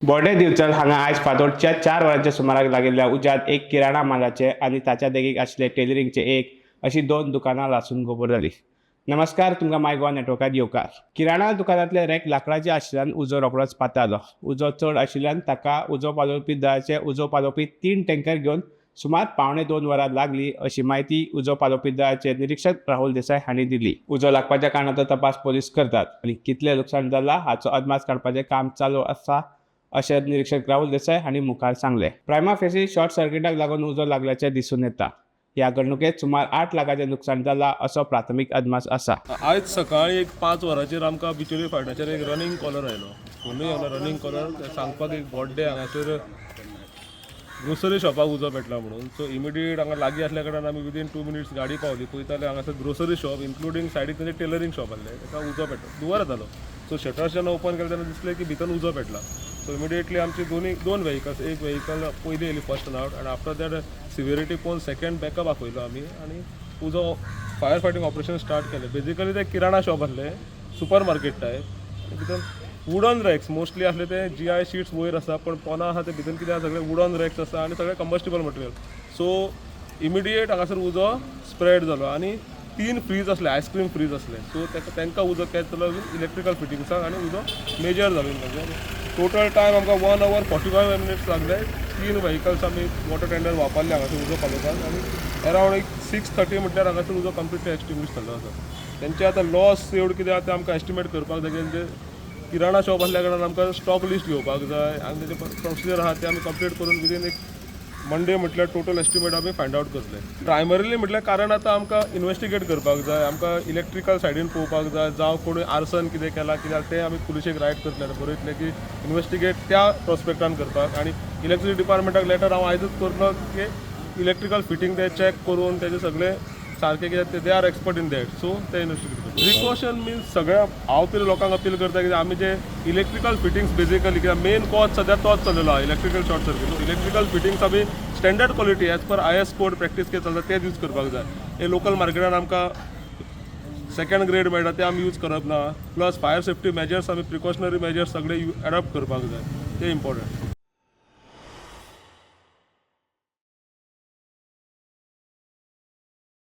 बोर्डे दिवचल हांगा आयज फांतोडच्या 4 वरांच्या सुमाराक लागिल्ल्या उज्यांत एक किराणा मालाचे आनी ताच्या देगेक आशिल्ले टेलरिंगचे एक अशी दोन दुकानां लासून गोबर जाली. नमस्कार, तुमकां माय गोवा नेटवर्कात येवकार. किराणा दुकानांतले रॅक लांकडाचे आशिल्ल्यान उजो रोखडोच पातालो. उजो चड आशिल्ल्यान ताका उजो पालोवपी दळाचे उजो पालोवपी तीन टँकर घेवन सुमार 1.75 वरां लागली, अशी म्हायती उजो पालोवपी दळाचे निरिक्षक राहुल देसाय हांणी दिली. उजो लागपाच्या कारणाचो तपास पोलीस करतात आनी कितलें लुकसाण जालां हाचो अदमास काडपाचें काम चालू आसा, अशें निरिक्षक राहुल देसाय हांणी मुखार सांगलें. प्रायमा फेसी शॉर्ट सर्किटाक लागून उजो लागल्याचें दिसून येता. ह्या घडणुकेत सुमार 8 लाखाचें नुकसान जालां, असो प्राथमीक अदमास आसा. आयज सकाळी एक 5 वरांचेर आमकां बिचोली फांट्याचेर एक रनिंग कॉलर आयलो. फोनूय येवना, रनिंग कॉलर सांगपाक एक बोड्डे हांगासर ग्रोसरी शॉपाक उजो पेटला म्हणून. सो इमिडिएट हांगा लागीं आसल्या कारणान आमी विदीन 2 मिनिट्स गाडी पावली. पळयता हांगासर ग्रोसरी शॉप इन्क्लुडींग सायडीक तेंचे टेलरींग शॉप आहलें, ताका उजो पेटलो, धुंवर येतालो. सो शटर्स जेन्ना ओपन केले तेन्ना दिसलें की भितर उजो पेटला. सो इमिडिएटली आमची दोनी दोन व्हेकल्स, एक व्हेकल पयलीं येयली फर्स्ट आउट आनी आफ्टर that severity पळोवन सेकंड बॅकअप आपयलो आमी आनी उजो फायर फायटींग ऑपरेशन स्टार्ट केलें. बेजिकली ते किराणा शॉप आसलें, सुपर मार्केट टायप. भितर वुडन रॅक्स मोस्टली आसले. ते जीआय शिट्स वयर आसा, पण पोना आसा ते भितर कितें आसा, सगळे वुडन रॅक्स आसा आनी सगळे कंबस्टेबल मटेरियल. सो इमिडिएट हांगासर उजो स्प्रेड जालो आनी तीन फ्रीज आसले, आयस्क्रीम फ्रीज आसले. सो ताका तांकां उजो कॅच जालो इलेक्ट्रिकल फिटिंग्साक आनी उजो मेजर जालो. टोटल टायम आमकां 1 our 45 minutes लागले. तीन व्हेकल्स आमी वॉटर टेंडर वापरले हांगासर उजो पालोवपाक आनी अरावंड एक 6:30 म्हटल्यार हांगासर उजो कंप्लिटली एक्सटिंग्विश जाल्लो आसा. तेंचे आतां लॉस एवढ कितें आहा तें आमकां एस्टिमेट करपाक जाय. तेंचे किराणा शॉप आसल्या कारणान आमकां स्टॉक लिस्ट घेवपाक जाय आनी तेजे प्रोसिजर आहा ते आमी कंप्लीट करून विदीन एक मंडे म्हटल्यार टोटल एस्टिमेट आमी फायंड आवट करतले. प्रायमरीली म्हटल्यार कारण आतां आमकां इन्वेस्टिगेट करपाक जाय, आमकां इलेक्ट्रिकल सायडीन पळोवपाक जाय, जावं कोणूय आर्सन कितें केलां कित्याक तें आमी पुलिशेक रायट करतले. आतां बरयतले की इन्वेस्टिगेट त्या प्रोस्पेक्टान करपाक आनी इलेक्ट्रिसिटी डिपार्टमेंटाक लेटर हांव आयजूच करतलो की इलेक्ट्रिकल फिटींग ते चॅक करून तेजे सगळे सारकें, कित्याक ते they are expert in that. So ते इन्वेस्टिगेट करता. प्रिकॉशन मिन्स सगळ्या हांव तरी लोकांक अपील करता की आमी जे इलेक्ट्रिकल फिटिंग्स बेजिकली, कित्याक मेन कॉज सद्या तोच चल्लेलो आहा, electrical short circuit. Electrical fittings आमी standard quality as per IS code practice कितें चलता तेच यूज करपाक जाय. हे लोकल मार्केटान आमकां सेकंड ग्रेड मेळटा ते आमी यूज करप ना. प्लस फायर सेफ्टी मेजर्स, आमी प्रिकॉशनरी मेजर्स सगळे एडॉप्ट करपाक जाय, ते इम्पॉर्टंट.